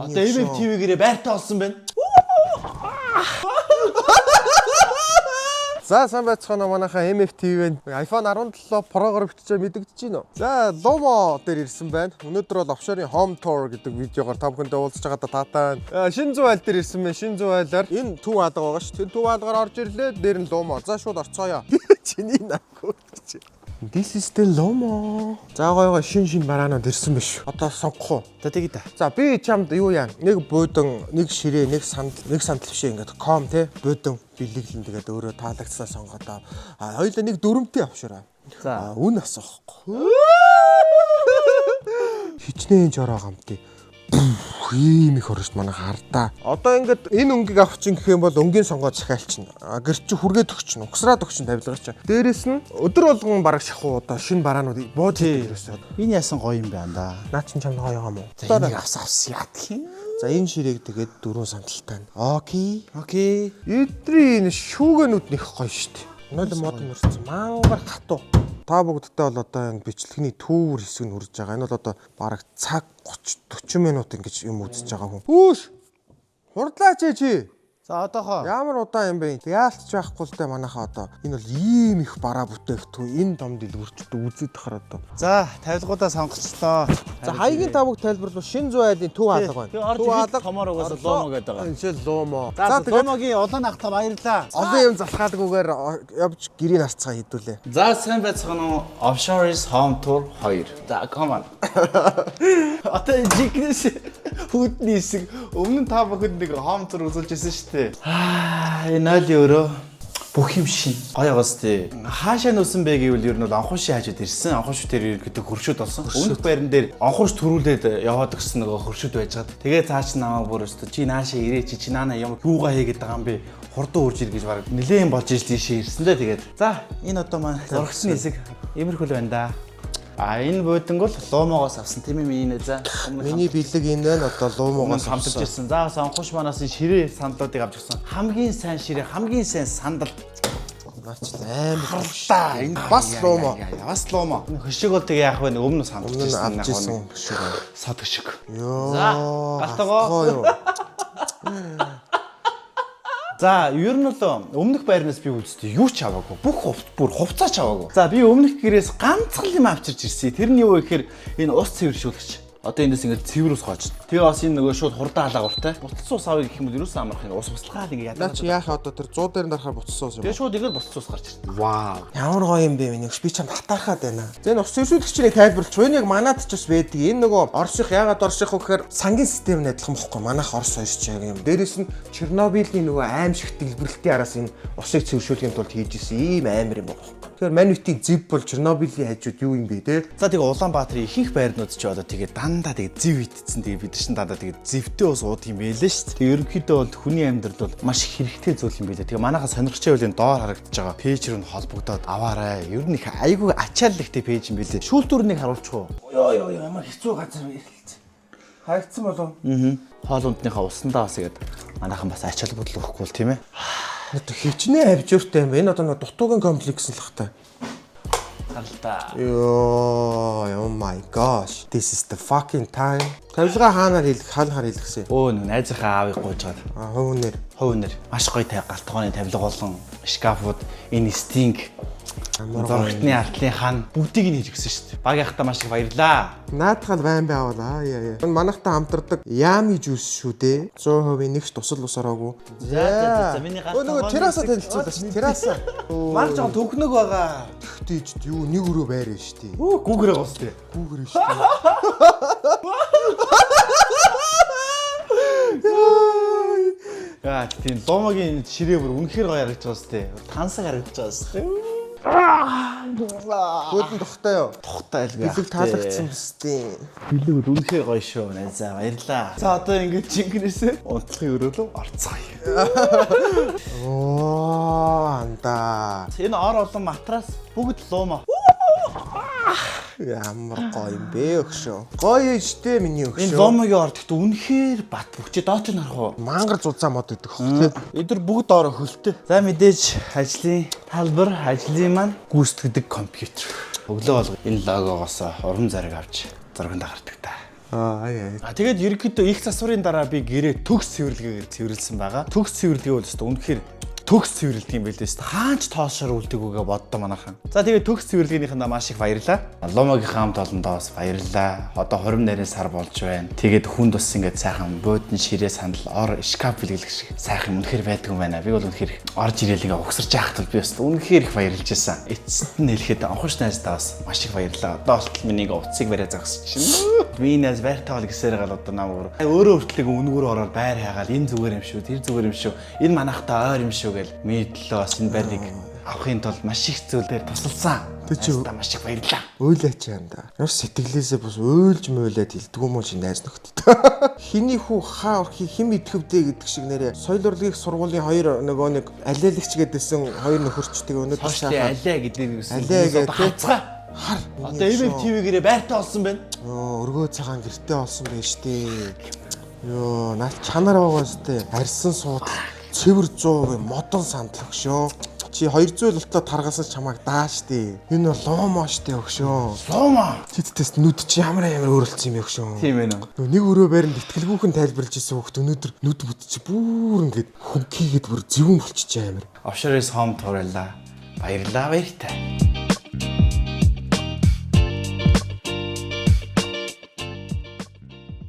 Одоо MFTV-гээрээ байртай болсон байна. За, сайн байцгаана уу, манайхаа. MFTV iPhone 17 Pro-гоор бичиж мэдэгдэж байна уу? За, Lumo дээр ирсэн байна. Өнөөдөр бол Offshore-ийн Home Tour гэдэг видеогоор та бүхэндээ уулзж байгаадаа таатай байна. Шинэ зүүн айл дээр ирсэн байна. Шинэ зүүн айлаар энэ төв алга байгаа шүү. Тэр төв алгаар орж ирлээ. Дээр нь Lumo. За, шууд орцгоё. Чиний наггүй гэж. This is the Lumo. За, гоё гоё шин шин бараанууд ирсэн биш. Одоо сонгох уу? За, тэгье та. За, би чамд юу яа? Нэг буудан, нэг ширээ, нэг сандал, нэг сандал биш, ингээд ком те, буудан бэлэглэн, тэгээд өөрөө таалагдсаа сонгоод ав. А хоёулаа нэг дүрмтэй авшираа. За. А үн асуухгүй. Хичнээн жороо гамтыг ийм их орж манай хардаа. Одоо ингээд энэ өнгийг авах чинь гэх юм бол өнгийн сонгоод захиалчихна. А гэр чи хүргээд өгчин, угсраад өгчин тавилга чи. Дээрэс нь өдөр болгон бараг шахуу одоо шинэ бараанууд бууж идэг ерөөсөө. Энэ яасан гоё юм байна да. Наа чин чамд гоё юм уу? За, энийг авсан авсан яадаг юм. За, энэ ширээг тэгээд дөрвөн сандалтай нь. Okay. Okay. Эдрийн энэ шүүгэнүүд нэх гоё шүү дээ. Нойл мод мөрсөн мангар хатуу. Та бүгдтэй бол одоо энэ бичлэгний түүвэр хэсэг нь хүрж байгаа. Энэ бол одоо бараг цаг 30 40 минут ингэж юм үзэж байгаа хүн. Хүүш. Хурдлаач ээ чи. За, одоохоо. Ямар удаан юм бэ? Яалтч байхгүй л дээ манайхаа одоо. Энэ бол ийм их бараа бүтээгдэхүүн энэ том дэлгүүрчд үзээд тахаар одоо. За, тавилгуудаа сонгочлоо. За, хаягийн тавг тайлбарлал шинэ зүүн айлын төв алга байна. Тэгээ орж Төв ирэхэд томоор угаасаа Lumo гэдэг байгаа. Энэ чинь Lumo. За, За, тэгээд Lumo-гийн улаан ахта, баярлаа. олон юм залхаалгүйгээр явж гэрийг харцгаа хэдүүлээ. За, сайн байцгаана уу? Offshore is Home Tour 2. За, come on. Одоо энэ жигнэс хүүдний хэсэг өмнө нь та бүхэнд нэг home tour үзүүлж ирсэн шүү дээ. Аа, энэ нойлын өрөө бүх юм шин. Гоё гоос тий. Хаашаа нүүсэн бэ гэвэл ер нь бол анхуушийн хажууд ирсэн. Анхууш дээр ерөнхийдөө хөршүүд болсон. Өмнөх байран дээр анхууш төрүүлээд яваад гисэн нөгөө хөршүүд байж гад. Тэгээ цааш намайг бүр өстө чи наашаа ирээ, чи наана юм юугаа хийгээд байгаа юм бэ? Хурдан үрж ир гэж баг нилээн болж иж тийшээ ирсэн дээ тэгээд. За, энэ одоо маань зурагчны хэсэг иймэрхүү л байна да. А энэ бууданг бол Lumo-гоос авсан, тийм ээ, миний нэ за. Миний бэлэг энэ байна, одоо Lumo-гоос хамтарч авсан. ирсэн. За, бас анхууш манаас энэ ширээ сандлуудыг авч ирсэн. Хамгийн сайн ширээ, хамгийн сайн сандал. Наач амар. Та энэ Бас Lumo. Бас Lumo. Энэ хөшиг бол тэгээ яах вэ? Өмнө нь самтарч Өмнө нь ирсэн. авч ирсэн хөшиг байна. Сод хөшиг. Йоо. За, галтгоо. Юу. За, ер нь бол өмнөх байрнаас би үлдсэн юу ч аваагүй. Бүх хувц, бүр хувцаач аваагүй. За, би өмнөх гэрээс ганцхан юм авчирч ирсэн. Тэр нь юу вэ гэхээр энэ ус цэвэршүүлэгч. Одоо эндээс ингээд цэвэр ус хоож. Тэгээ бас энэ нөгөө шууд хурдан халаагууртай. Буцалсан ус авъя гэх юм бол ерөөсөн амарх юм. Ус буцалгаа л ингээд Наа ядаа. чи яах одоо тэр 100 дээр нь дарахаар буцсан ус юм. Тэгээ шууд ингээд буцалсан ус гарч ирсэн. Вау. Ямар гоё юм бэ миний өгш, би чамд хатаархаад байна. За, энэ ус цэвэршүүлэгчийг тайлбарлаж, энэ яг манад ч бас байдаг. Энэ нөгөө Оросых, яагаад Оросых вэ гэхээр сангийн систем нь адилхан бохгүй. Манайх Орос хоёр ч яг юм. Дээрээс нь Чернобилийн нөгөө аимшигт дэлбэрэлтийн араас энэ усыг цэвэршүүлэхийн тулд хийж исэн ийм амар юм байна. Тэгэхээр Манитын зэв бол Чернобилийн хажууд юу юм бэ те? За, тэгээ Улаанбаатарын ихэнх байрнууд ч одоо тэгээ дандаа тэгээ зэв итцэн, тэгээ бид нар чинь дандаа тэгээ зэвтэй ус уудаг юм байлээ шүү дээ. Тэгээ ерөнхийдөө бол хүний амьдралд бол маш их хэрэгтэй зүйл юм байлээ. Тэгээ манайха сонирхч байвал энэ доор харагдаж байгаа page рүү нь холбогдоод аваарай. Ер нь их айгүй ачаал ихтэй page юм байлээ. Шүүлтүүрнийг харуулчих уу? Йоо ёо ёо, ямар хэцүү газар ирэлцсэн. Харагдсан болов. Аа. Хоол ундныхаа усандаа бас тэгээд манайхан бас ач холбогдол өгөхгүй бол, тийм ээ. Одоо хичнээн хавжууртай юм бэ? Энэ одоо нөгөө дутуугийн комплекс л хта. Харалтаа. Йоо, oh my gosh. This is the fucking time. Тавилгаа хаанаар хийлэх, хаанаар хийлгэсэн юм? Өө, нөө найзынхаа аавыг гуйжгаад. А, хувь нэр. Хувь нэр. Маш гоё тай галтгооны тавилга болон шкафууд, энэ стинг, Ямар гоё. зурагтны артлын хан бүгдийг нь хийж өгсөн шүү дээ. Баг яхта маш их баярлаа. Наадхал байн байвал аа яа яа. Энэ манайхтай хамтардаг Yami juice шүү дээ. 100% нэгч тусал ус ороогүй. За за за, миний Өө, нөгөө терраса танилцуулаа шүү. Терраса. Мар жоон төвхнөг байгаа. Тэгтээ юу нэг өрөө байр шүү дээ. Өө, гүүгэрээ гос тий. Гүүгэр шүү дээ. Яа, тийм Lumo-гийн ширээ бүр үнэхээр гоё харагдаж байгаа сте. Тансаг харагдаж байгаа сте. Хөлн тухтай юу? Тухтай л Бэлэг таалагдсан биз дээ. Бэлэг бол үнэхээр гоё шүү. Найзаа, баярлаа. За, одоо ингэж жинхнээсээ унтлахын өрөөлөө орцгоё. Оо, анда. Энэ ор олон матрас бүгд Lumo. Ямар гоё юм бэ өгшөө. Гоё штэ миний Энэ өгшөө. Lumo-гийн ор гэхдээ үнэхээр бат бөхчээ доод нь харах уу? Мангар зузаан мод идэх хөх тий. Эдгээр бүгд ороо хөлтэй. За, мэдээж ажлын талбар, ажлын маань гүйцэтгэдэг компьютер. Өглөө болго энэ логогоос урам зориг авч зурганд гардаг та. Аа ай ай. А тэгээд ерөнхийдөө их засварын дараа би гэрээ төгс цэвэрлэгээгээр цэвэрлсэн байгаа. Төгс цэвэрлэгээ бол өстө үнэхээр төгс цэвэрлдэг юм байлээ шүү дээ. Хаач тоошоор үлдээгүйгээ боддоо манайхан. За тэгээд төгс цэвэрлэгээнийхэндээ маш их баярлалаа. Ломогийн хамт олондоо бас баярлалаа. Одоо хурим нарийн сар болж байна. Тэгээд хүнд бас ингээд сайхан буудан ширээ сандал ор шкаф бэлгэлэх шиг сайхан юм үнэхээр байдаг юм байна. Би бол үнэхээр орж ирээл ингээд угсарч яхад бол би бас үнэхээр их баярлж байсан. Эцэст нь хэлэхэд анхууш найздаа бас маш их баярлалаа. Одоо болтол миний ингээд утсыг бариа зогсож чинь. Миний найз байртаа бол гэсээр гал одоо нам өөр. Өөрөө хүртэл үнэгээр ороод байр хайгаал энэ зүгээр юм шүү, тэр зүгээр юм шүү. Энэ манахтаа ойр юм шүү гэл миний төлөө бас энэ байрыг авахын тулд маш их зүйлээр тусалсан. Тэг чи- Найздаа маш их баярлалаа. Уйлаач юм да. Ямар сэтгэлээсээ бас уйлж муйлаад хэлдэггүй юм уу чи найз нөхдөд. Хиний хүү хаа орхи хим идэхвдэ гэдэг шиг нэрээ соёл урлагийн сургуулийн хоёр нөгөө нэг алиалагч гэдээсэн хоёр нөхөрч тэгээ өнөөдөр Хоошлын сайхан алиа гэдэг нь юусэн. Алиа Хүмүүс гэдэг, одоо хацгаа. хар. Одоо MFTV-гэрээ байртаа олсон байна. Йоо, өргөө цагаан гэртээ олсон байж тээ. Йоо, наад чанар байгаа сте. Арьсан суудал цэвэр 100% модон сандал өгшөө. Чи 200 болтлоо таргалсан чамайг дааш тээ. Энэ бол ломо штэ өгшөө. Ломо. Тэд тест нүд чи ямар ямар өөрөлдсөн юм бэ өгшөө. Тийм ээ нөө. Нөгөө нэг өрөө байранд итгэлгүйхэн тайлбарлаж ирсэн хүүхд өнөөдөр нүд бүт чи бүр ингээд хөнгийгээд бүр зөвөн болчихжээ амар. Offshore-с home tour байлаа. Баярлалаа баяртай.